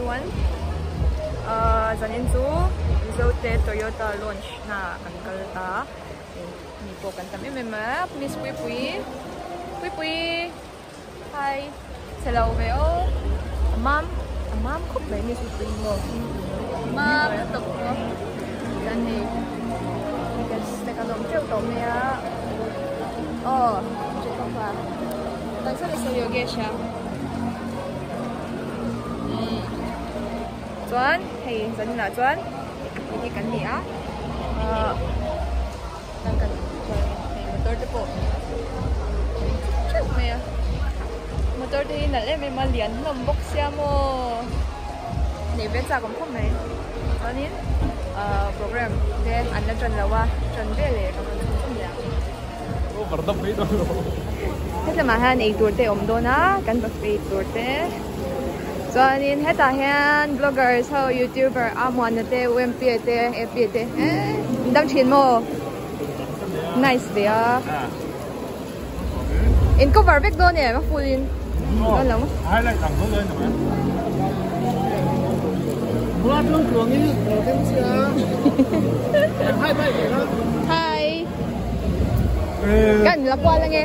everyone uh zanin chu Mizote Toyota launch na kan kal ta mi pawh kan tam em em a Miss Puipui Puipui hi chhe lo ve aw a mam a mam khawp mai Miss Puipui maw mam lutuk maw chuan hei guest te kan awm teuh tawh mai a aw Jacob-a kan saw nasa Yogesh a chuan hei zaninah chuan hei hi kan ni a ahh kan kan chuan hei motor te pawh theuh mai a motor te hi nalh em em a lian hlawm bawk sia maw neih ve chak awm khawp mai chuanin ahh program te an la tan lo a tan veleh ka rawn chhun chhun leh ang. Hetlama hian eitur te a awm dawn a kan buffet tur te chuanin hetah hian vloggers ho youtuber Amuana te UMP a te AP a te eee an dang thin maw nice ve a in cover vek dawn em a full in dawn lo hi. Kan la kual ange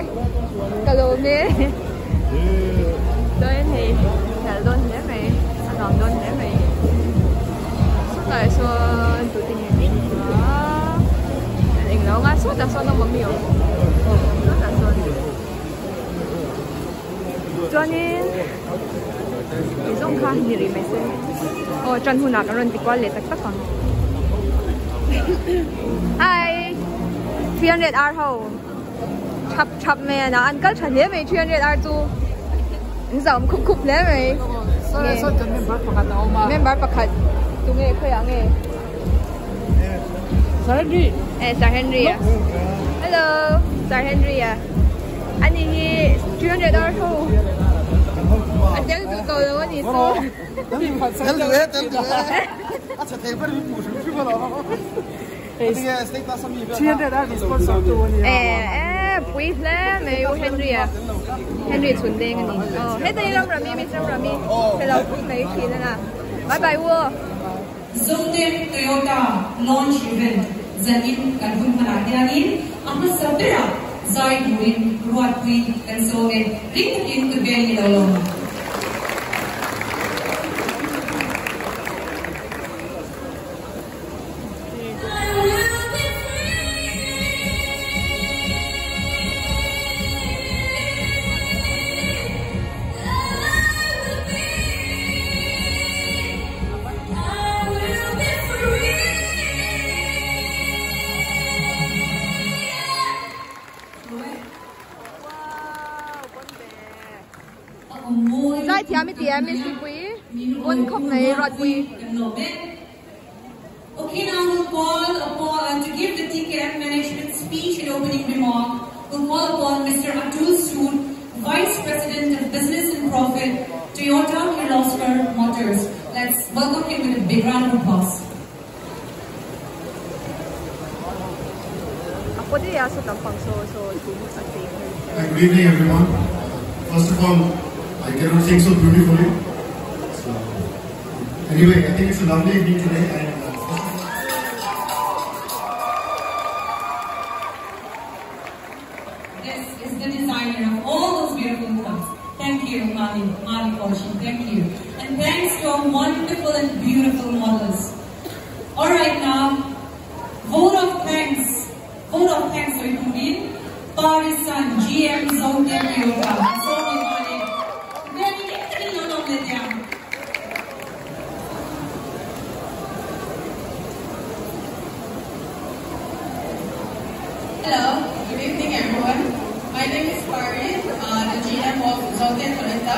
ka lawm e chuan hei nalh dawn hle mai a nuam dawn hle mai sawtlaiah sawn tute nge an hria a englo anga sawtah sawn awm ami awm aw sawtah sawn chuanin tih zawng kha ni rih mai se aw ṭan hunah kan rawn ti kual leh tak tak ang hi 300 r ho thap thap mai a an kal tha hle mai 300 r chu an zam khup khup hle mai member pakhat tunge khawiah nge Sir Henry eh Sir Henry a hello Sir Henry a Ani hi 300 ar ho a tel duh tawh lo a ni chu. Tel duh e, tel duh e. A chhe thei ber hi hmuh hrim hrim alawm. Tinge state class ami vel. 300 ar sponsor tu a nia. Eh eh pui hle mai u Henry a. Henry chhun leng a ni. Oh heta hi Ramrami Miss Ramrami chhe lo pui mai thin a na. Bye bye u. Zote Toyota launch event zanin kan hun hmanah hianin a hmasa berah zai turin ruatpui kan sawm e, ring takin ka beng i lo lawm ang. Zaithiam i ti em Miss Puipui pawn khawp mai Ruatpui. Okay, now we'll call upon, to give the TKM management speech and opening remark, we'll call upon Mr. Atul Sood, Vice President of Business and Profit, Toyota Kirloskar Motors. Let's welcome him with a big round of applause. Good evening everyone. First of all, I cannot sing so beautifully. So, anyway, I think it's a lovely evening today and This is the designer of all those beautiful clothes. Thank you, Mali, Mali Koshi. Thank you. And thanks to our wonderful and beautiful models. All right now, vote of thanks. Vote of thanks to Putin. Parisan GM Zote Toyota. So Hello, good evening everyone. My name is Farid, the GM of Zote Toyota.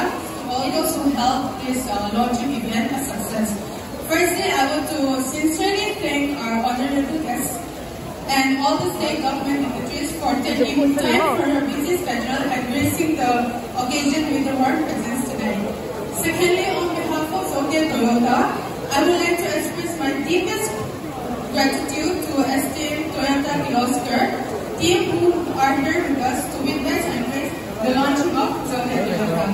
All those who helped this launching event a success. Firstly, I want to sincerely thank our honorable guests and all the state government dignitaries for taking time from your busy schedule and gracing the occasion with a warm presence today. Secondly, on behalf of Zote Toyota, I would like to express my deepest gratitude to esteemed Toyota Kirloskar team who are here with us to witness and grace the launching of Zote Toyota.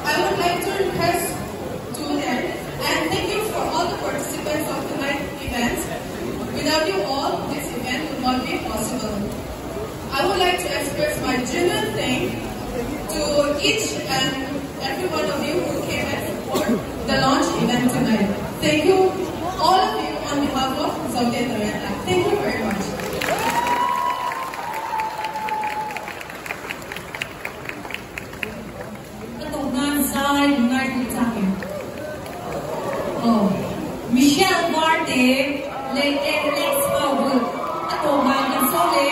I would like to request to them and each and every one of you who came and support the launch event tonight. Thank you, all of you, on behalf of Zote Toyota. Thank you very much. Oh, Michelle Marte, Lex Howard, ato nga sole,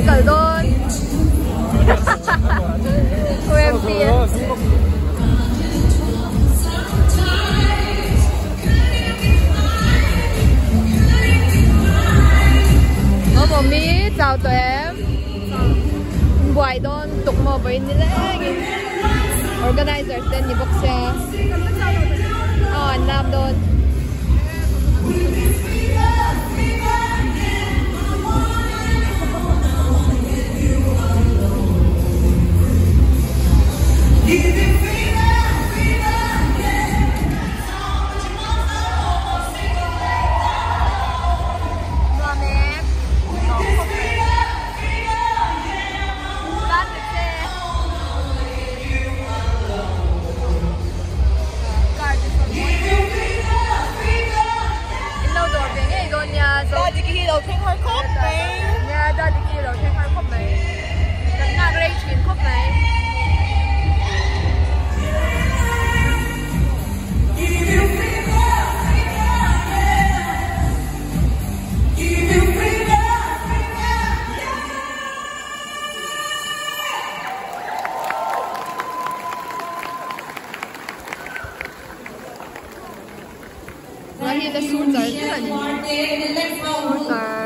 Caldón. OMG. Có mi chào tụi em. Buổi đón tục mò với ní lẽ. Organizers tên ni box. Oh, nam đón.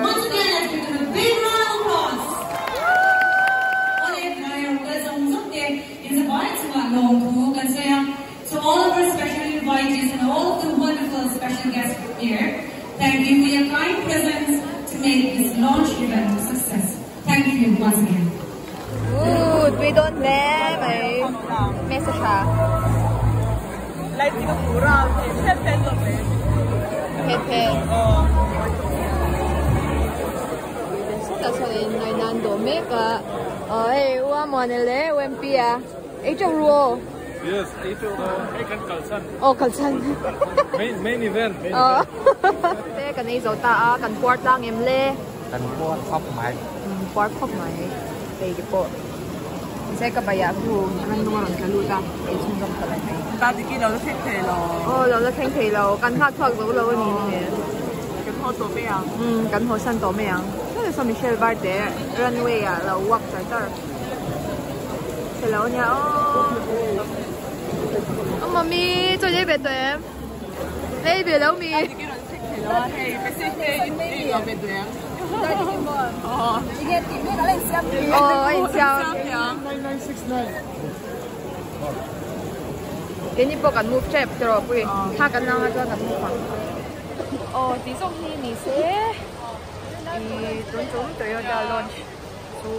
Once again, let's give them a big round of applause. To all of our special invitees and all of the wonderful special guests here, thank you for your kind presence to make this launch event a success. Thank you once again. Ooh, we don't let my message. Pepe. Yes, Oh, Kalsan. Main event. Oh. Te kan ei zo ta a kan port lang em le. Kan port khop mai. Port khop mai. Te ki po. Se ka baya ku ran nuwa ran ka lu ta. Ei chung jom ta lai mai. Ta ti ki lo la theng thei lo. Oh, lo la theng thei lo. Kan kha thuak zo lo ni ni. Kan ho to me ang. Kan ho san to me ang. Thế là Michelle Varte runway à là walk char char. Thế là nha. Ông mami cho dây về tụi em. Đây về đâu mi? Ờ, anh chào. Cái này bộ cần move chép rồi, bùi. Tha cần nào cho cần move. Ờ, tí xong thì mình sẽ tuần Toyota launch chú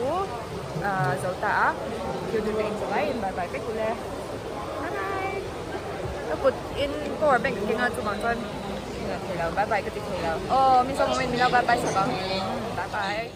dấu tả kêu được định rồi bye bye cái cú lê. Bye bye. Nó put in power bank cái ngang chú bằng con. Bye bye cái tiếng là. Ờ, mình xong mình bye bye sao? Bye bye.